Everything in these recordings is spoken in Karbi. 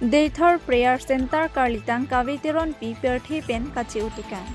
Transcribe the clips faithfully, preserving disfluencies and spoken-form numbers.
Deithor Prayer Center Karlitang Kave Teronpi pirthe pen kache-o tekang.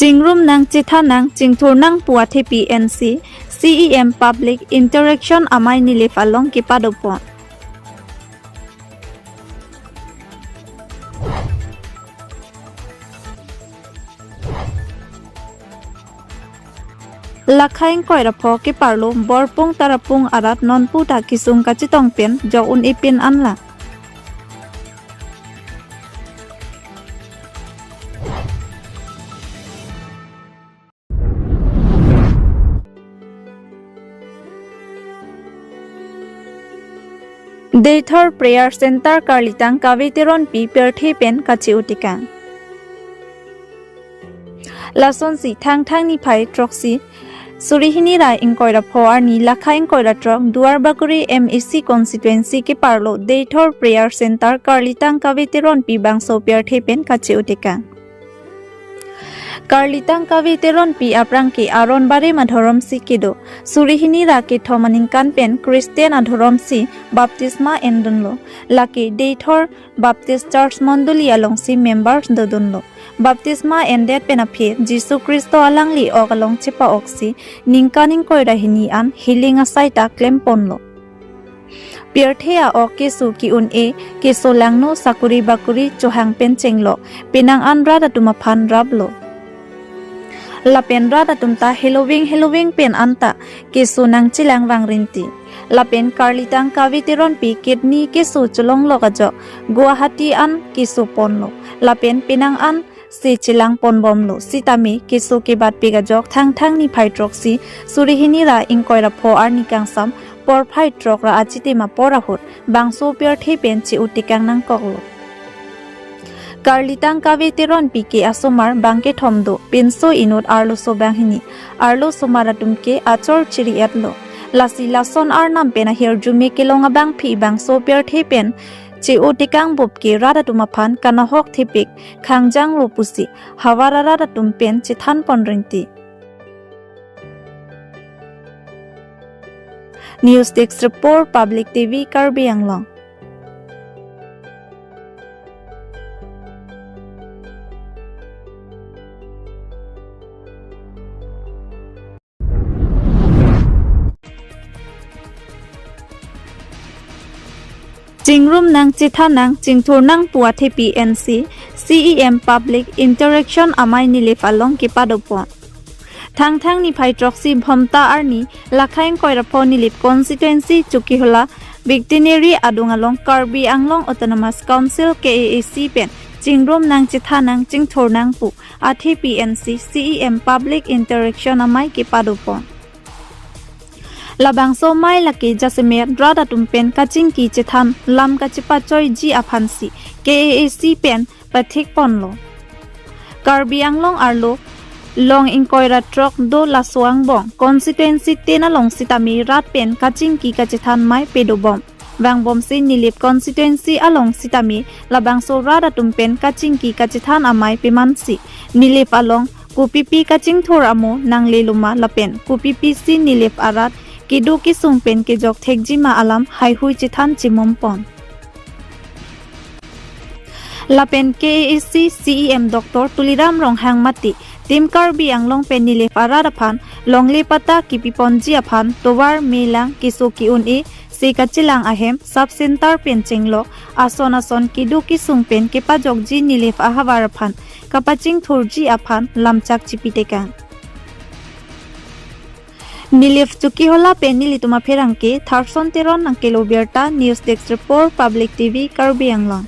Chingrum nang chethan nang chingthur nang pu athe P N C, C E M Public Interaction amei Nilip along kepadopon. Lakha ingkoi ra pho keparlo Borpung Tarapung arat nonpu ta kesung kachetong pen jok un-e pin an lang. Deithor Prayer Center Karlitang Kave Teronpi pirthe pen kache-o tekang. Lasonsi Thangthang niphai throksi suri hini ra ingkoi ra pho arni lakha ingkoi ra throk Duarbagori M A C constituency keparlo Deithor Prayer Center Karlitang Kave Teronpi bangso pirthe pen kache-o tekang. Karlitang Kave Teronpi aphrang ke Aron Barim adhorom si kedo. Suri hini ra kethom aningkan pen Christian adhorom si baptisma endunlo. Lake Deithor Baptist Church Mondoli alongsi members dodunlo. Baptisma endet pen aphi Jisu Khristo alangli ok along chepa-oksi ningkan ingkoi ra hini an healing asai ta klemponlo. Pirthe a-ok keso ke-un-e, keso langno sakuri bakuri chohang pen chenglok, penang an rat atum aphan raplo. Lapen rat atum ta heloving heloving pen anta keso nangchelang vangrinti. Lapen Karlitang Kave Teronpi kidney keso cholonglok ajok Guwahati an keso ponlo. Lapen penang an si chelang ponbomlo. Sitame keso kebatpik ajok Thangthang niphai throksi suri hini ra ingkoi ra pho arni kangsam porphai throk ra achitim apor ahut bangso pirthe pen che-o tekang nangkoklo. Karlitang Kave Teronpi ke asomar bang kethom do, pinso inut arloso banghini, arlo osomar atum ke achor chiri-etlo. Lasi lason arnam pen ahirjume kelong abangphi bangso pirthe pen che-o tekang bup ke rat atum aphan kanahok thepik khangjanglo pusi havar arat atum pen chethan ponrinti. News Desk Report, Public T V, Karbi Anglong. Chingrum nang chethan nang chingthur nang pu athe P N C, C E M Public Interaction amei Nilip along kepadopon. Thangthang niphai throksi Bhomta arni, lakha ingkoi ra pho Nilip constituency Chokihola Veterinary adung along Karbi Anglong Autonomous Council, K A A C pen chingrum nang chethan nang chingthur nang pu athe P N C, C E M Public Interaction amei kepadopon. Labangso amei lake jasemet rat atum pen kachingki chethan lam kachepachoiji aphansi K A A C pen pathikponlo. Karbi Anglong arlo long ingkoi ra throk do laso angbong constituency tin along sitame rat pen kachingki kachethan amei pedobom. Vangbomsi Nilip constituency along sitame labangso rat atum pen kachingki kachethan amei pemansi Nilip along kopipi kachingthur amo nangleloma lapen kopipisi Nilip arat kedo kesung pen kejok thekjima alam haihui chethan chemumpon. Lapen K A A C C E M Doctor Tuliram Ronghang mate Team Karbi Anglong pen Nilip arat aphan longle patta kepiponji aphan tovar melang keso ke-un-e se kachelang ahem sub center pen chenglok ason ason kedo kesung pen kepajokji Nilip ahavar aphan kapachingthurji aphan lamchak chipitekang. Nilip Chokihola pen nelitum apherangke Tharson Teron nangkelo birta. News Desk Report, Public T V, Karbi Anglong.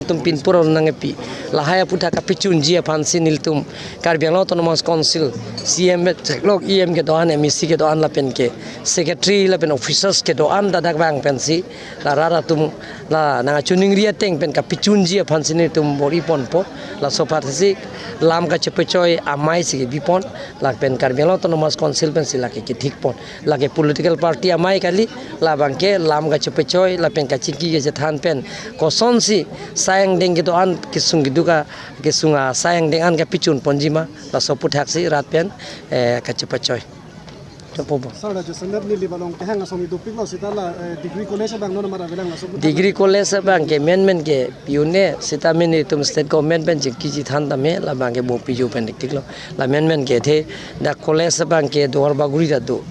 Tum pinpur along nangkepi. Lahai aputhak kapachunji aphansi nelitum Karbi Anglong Autonomous Council, C E M pen cheklok, E M kedo-an, M A C kedo-an lapen ke secretary lapen officers kedo-an ta dak vang pensi la rat atum la nangchiningri ateng pen kapachunji aphansi nelitum bor-iponpo. Laso apharsi lam kachepachoi amei si kebipon, lapen Karbi Anglong Autonomous Council pensi lake kethikpon. Lake political party amei kali, labang ke lam kachepachoi lapen kachingki kachethan pen kosonsi sai angdeng kedo-an kesung keduk a, kesung asai angdeng an kapachunponji ma, laso aputhaksi rat pen, eh, kachepachoi. Chopo bo. Sir, la Joseph neli balong kehang asong idupik lo seta la, eh, degree college abang non mara bilang laso aputhaksi. Degree college abang ke menmen ke pi-un-e seta men itum state government pen chingki chethan tame labang ke bo piju pen diktik lo. La menmen ke the dak college abang ke Duar Bagori ta do,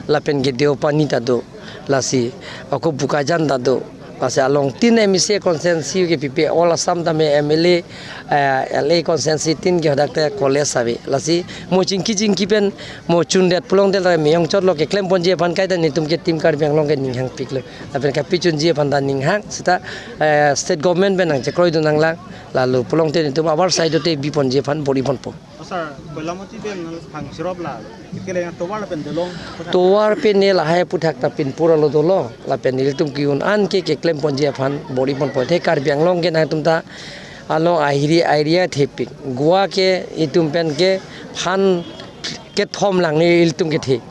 lapen ke Deopani ta do, lasi ako Bokajan ta do, lasi along tin M A C constituency kepipe all Assam tame M L A, eh, L A constituency tin ke hadak te college ave. Lasi mo chingki chingki pen mo chundet pulote la meyong chot lo keklemponji aphan kaita nelitum ke Team Karbi Anglong ke ninghangpik lo. Lapen kapachunji aphan ta ninghang seta, eh, state government pen nangchekroidun nanglang. Lalu pulote nelitum abar side te biponji aphan bor-iponpo. Oh, sir, Koilamati pen nang thang sirop la, kele yang tovar pen dolong. Tovar pen ne lahai aputhak ta pinpur along dolo, lapen nelitum ke-un an ke keklemponji aphan bor-iponpo. The Karbi Anglong ke nangtum ta along ahiri area thepik. Goa ke itum pen ke phan kethom lang ne ilitum kethe.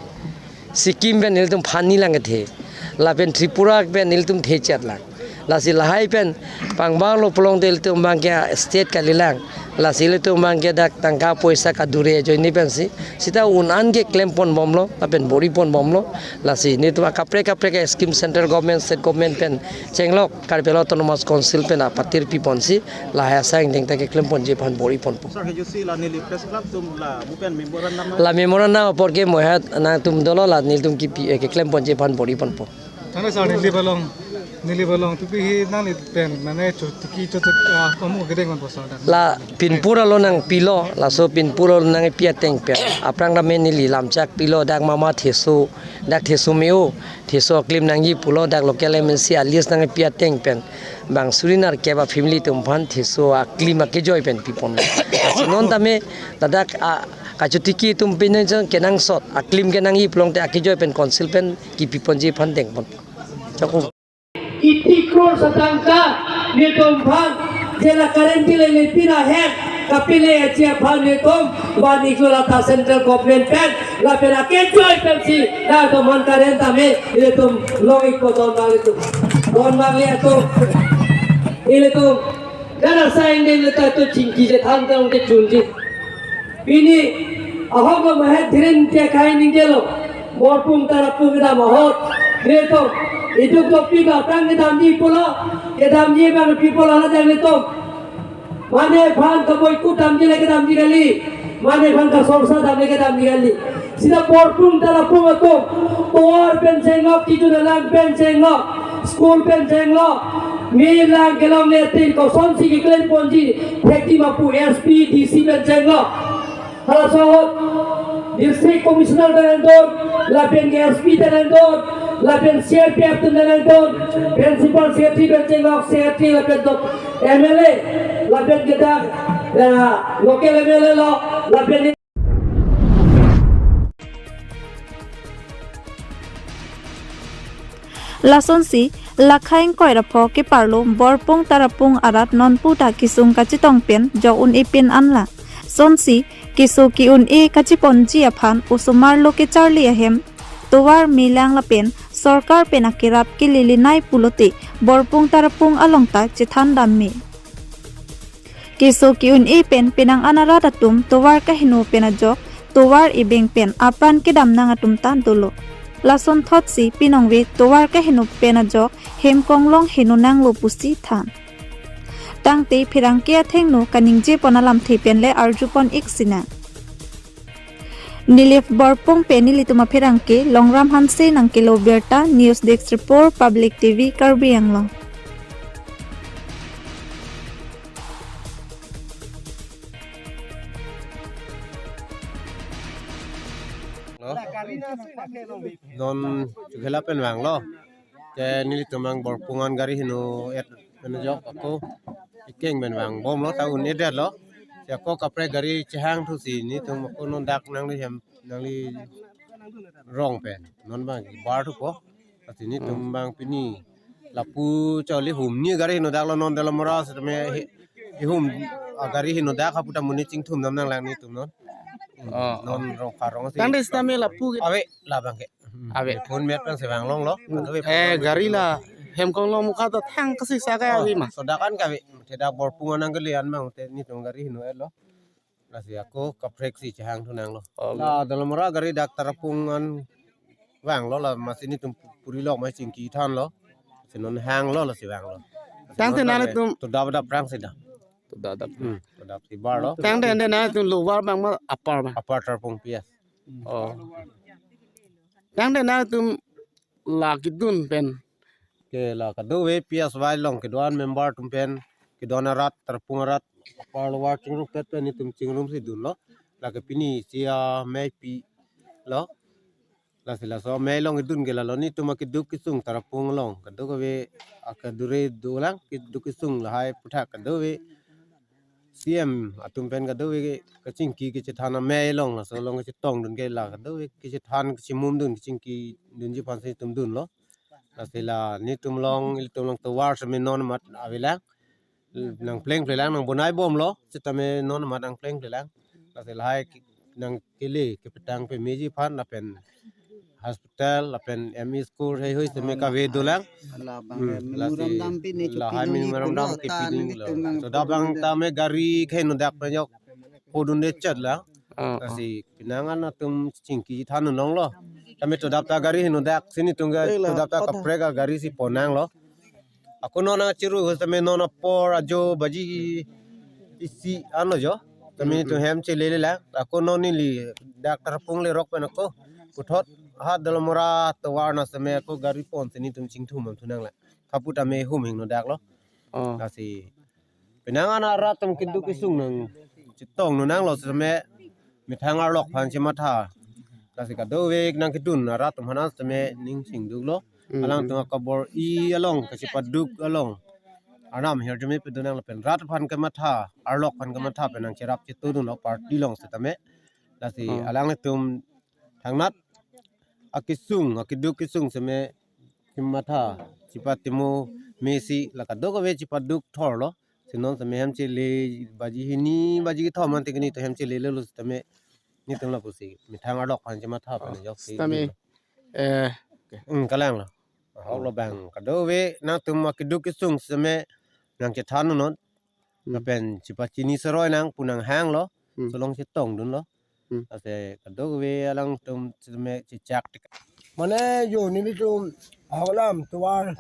Sikkim pen ilitum phan ni lang kethe. Lapen Tripura pen ilitum thechet lang. Lasi lahai pen pangbang lo pulote ilitum abang ke state kalilang. Lasi ilitum abang ke dak tangka poisa kadure ajoine pensi seta un an ke klemponbomlo, lapen bor-iponbomlo. Lasi nelitum akaprek kaprek ke scheme central government, state government pen chenglok Karbi Anglong Autonomous Council pen apatir piponsi lahai asai angdeng ta keklemponji aphan bor-iponpo. Sir, hejusi la neli press club atum la mo pen memorandum la memorandum apor ke mo hat nangtum dolo, la nelitum kipi, eh, keklemponji aphan bor-iponpo. Thank you, sir, neli balong, neli balong tupi hi nangli pen mane chotiki chotik, ah, kamu kedeng man posa dan. La pinpur along nangpilo, laso pinpur along nangpi ateng pen aphrang tame neli lamchak pilo, dak mama theso, dak theso me-o, theso aklim nangji pulo, dak local M A C a-list nangpi ateng pen bang suri nerkep a-family atum aphan theso aklim akejoi pen pipon. Lasi non tame ladak a kachotiki atum pen nangchang kenangsot aklim kenangji pulote akejoi pen council pen kipiponji aphan dengpon. Chakung. Eighty crore atangka nelitum aphan, je la current bill le pina hem kapele achi aphan nelitum, ba niklo lata central government pen, lapen akejoi pensi, nangtum aphan current tame, nelitum long-ikpo don bang nelitum. Don bang nelitum. Nelitum. Gana sign din nelitum chingki chethan tang ke chunji. Pini ahok lo mahet dhirin te kai ningje lo. Borpung Tarapung kedam ahok. Nelitum. Iduk dopik aphrang kedamji pulo. Kedamji bang people ala jang nelitum. Mane aphan kaboi kut damji le kedamji kali. Mane aphan kasorsa dam le kedamji kali. Seta Borpung Tarapung atum. Tovar pen chenglok, kejun alang pen chenglok. School pen chenglok. Mei lang kelongle tin kosonsi keklemponji. Thekji ma pu S P, D C pen chenglok. Halaso ahut District Commissioner ta nangdun, lapen S P ta nangdun, lapen C R P F ta nangdun, Principal Secretary pen chenglok, Secretary lapen dot M L A, lapen kita, eh, local M L A lo, lapen Lasonsi, lakhai ingkoi ra pho keparlo Borpung Tarapung arat nonpu ta kesung kachetong pen jok un-e pin an la. Sonsi, keso ke-un-e kacheponji aphan osomar lo kecharli ahem tovar mei lang lapen sorkar pen akerap kelelenei pulote Borpung Tarapung along ta chethan dam me. Keso ke-un-e pen penang an arat atum tovar kaheno pen ajok tovar ebeng pen apran kedam nang atum ta dolo. Lasonthotsi pinongve tovar kaheno pen ajok hem konglong heno nanglo pusi than. Tangte pherangke athengno kaningjepon alamthe pen le arjupon-ik sinang. Neli Borpung pen nelitum apherangke Longram Hanse nangkelo birta, News Desk Report, Public T V Karbi Anglong. Lo. Non Chokihola pen vanglo. Te nelitum abang Borpung an gari heno et pen ajok ako. Keng pen vangbomlo, ta un-edetlo. Si ako kaprek gari chehang thu si nelitum ako non dak nangli hem nangli rong pen non abang bar thupo. Lasi nelitum abang pini lapu choli humni gari henodak lo, non Dolamara setame hi-, ihum agari henodak hapu ta monit chingthum dam nanglang nelitum non. Oh, non oh. Rong karong si. Tangte setame lapu ke? Ave labang ke. Hmm. Ave. Phone met pen si vanglonglo. Hmm. Ave. Eh, gari la hem konglong mukha ta thang kasi sakai Oh, ave ma. Sodak an kave. Thedak Borpung anang kali an mang te nelitum gari heno-etlo. Lasi ako kaprek si chehang thu nanglo. Oh. La Dolamara gari dak Tarapung an vanglo, la masi nelitum pu-, puri lok ma chingki thanlo. Si non hanglo, lasi vanglo. Tangte non nangtum to dap dap prang si da. To dap dap. Hmm, to dap si barlo. Tangte ante nangtum lower abang ma upper abang? Upper Tarapung P S. Oh. Tangte nangtum la kedun pen. Ke la kadokave P S Y along kedo-an member atum pen, kedo-an arat, Tarapung arat, upper lower chingrum pet pen nelitum chingrum si dunlo. Lake pini si amei pilo. Lasi laso amei along kedun ke lalo nelitum akeduk kesung Tarapung along. Kadokave akadure dolang keduk kesung lahai aputhak kadokave C M atum pen kadokave kachingki kachethan amei along, laso along kachetongdun ke la kadokave kachethan kachimumdun kachingkidunji aphan si nelitum dunlo. Lasi la nelitum along, ilitum along tovar setame non amat avelang. Nangplengplelang, nang bonai bomlo, setame non amat nangplengplelang. Lasi lahai ki-, nangkele kepetang pemeji aphan lapen hospital lapen M E school heihui setame kave dolang. Labang Hmm, eh, lasi memorandum pini lahai chopilo memorandum hipolo ta kepiding lo. Nelitum nang To dap abang tame gari kehenodak pen jok podunde chet la. Ah, ah. Lasi pinangan atum chingki than nonglo. Tame to dap ta gari henodak si nelitum ga Eh, la to dap ta kota. Kaprek agari si pon nanglo. Ako non achiru ho setame non apor ajo baji isi anlo jo. Setame Hmm, nelitum hmm. Hem chelele lang. Ako non neli dak Tarapung lerok pen ako puthot ha Dolamara tovar na setame ako gari pon si nelitum chingthum dam thu nanglang. Hapu tame hum hingno daklo. Oh. Lasi pinangan arat atum keduk kesung nangchetongno nanglo setame methang arlok aphan chematha. Lasi kadokave nangkedun arat atum aphan setame ning chingduklo. Hmm. Alangtum akabor-i along kachepaduk along. Arnam hirjume pedun nang lapen rat aphan kematha, arlok aphan kematha pen nangcherap chetudunlo party along setame. Lasi Hmm. Alanglitum thangnat akesung, akeduk kesung setame chematha, chepatimo mesi la kadokave chepaduk thorlo. Si non setame hem chele baji hini baji kethom ante ke nelitum hem chelelelo setame nelitum lapusi methang arlok aphan chematha pen Oh, jok si setame, dun. Eh, Hmm, kalanglo. Ahok lo bang. Kadokave nangtum akeduk kesung setame nangchethan non. Hmm. Lapen chepachini seroi nang pu nanghanglo. Hmm. Laso along chetongdunlo. Hmm. Ase kadokave alangtum setame chechak tik. Mane jo nelitum ahok alam tovar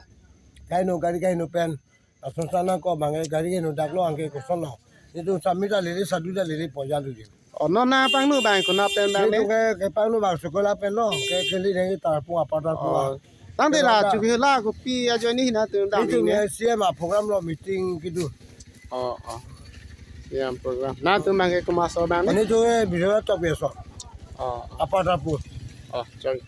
kaheno gari kaheno pen. Ason sana ko abang ke gari kaheno daklo anke kosonlo. Nelitum sami ta lele sadu ta lele poja lele. Oh, non nangpangnu abang konat pen abang Nelitum ne? Ke, kepangnu abang sekolah pen lo. Ke keli nang Tarapung apar Tarapung. Oh. Tangte la Sekolah. Chukhe la kopi ajoine hina tum dam Nelitum ne? Ke C M a program lo meeting kedun. Oh, oh. Ya program. Nangtum abang ke komat aso abang ne? Nelitum ke Bijoy Tok Biaso. Oh. Apar Tarapung. Oh, sorry.